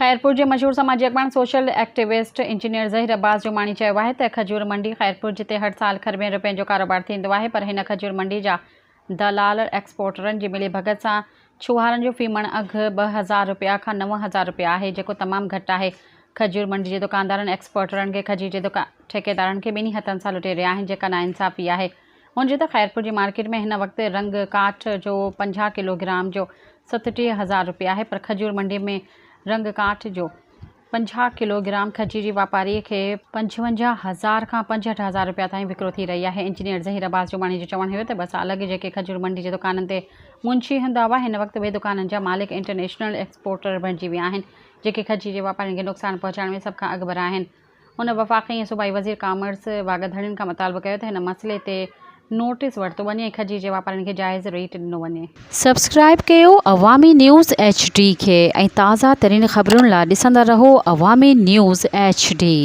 خيرپور جي مشهور سماجي اڳواڻ social activist engineer Zaheer Abbas Jumani چيو آهي ته کجور منڊي خيرپور جتي هر سال کربين رپين جو ڪاروبار ٿيندو آهي پر هن کجور منڊي جا دلال ايڪسپورٽرن جي ملي ڀڳت سان ڇوهارن جو في مڻ اگهه 2000 رپيا کان 9000 رپيا آهي جيڪو تمام گهٽ آهي کجور منڊي جي دڪاندارن ايڪسپورٽرن کي کجي جي ٺيڪيدارن کي ٻنهي هٿن سان لٽي رهيا آهن جيڪا ناانصافي آهي هن چيو ته خيرپور جي مارڪيٽ ۾ هن وقت رنگ ڪاٺ جو 50 ڪلو گرام جو 37 هزار رپيا آهي پر کجور منڊي ۾ رنگ ڪاٺ جو 50 ڪلو گرام کجي جي واپاري کي 55 هزار کان 65 هزار رپيا تائين وڪرو ٿي رهي آهي. انجنيئر ظهير عباس جماڻي جو چوڻ هيو ته ٻه سال اڳ جيڪي کجور منڊي جي دڪانن تي منشي هوندا هئا هن وقت اهي دڪانن جا مالڪ انٽرنيشنل ايڪسپورٽر بڻجي ويا آهن جيڪي کجي جي واپارين کي نقصان پهچائڻ ۾ سڀ کان اڳڀرا آهن. هن وفاقي ۽ صوبائي وزير ڪامرس واڳ ڌڻين کان مطالبو ڪيو ته هن مسئلي تي نوٽيس ورتو وڃي ۽ کجي جي واپارين کي جائز ريٽ ڏنو وڃي. سبسڪرائيب ڪيو عوامي نيوز ايڇ ڊي کي ۽ تازه ترين خبرن لا ڏسندا رهو عوامي نيوز ايڇ ڊي.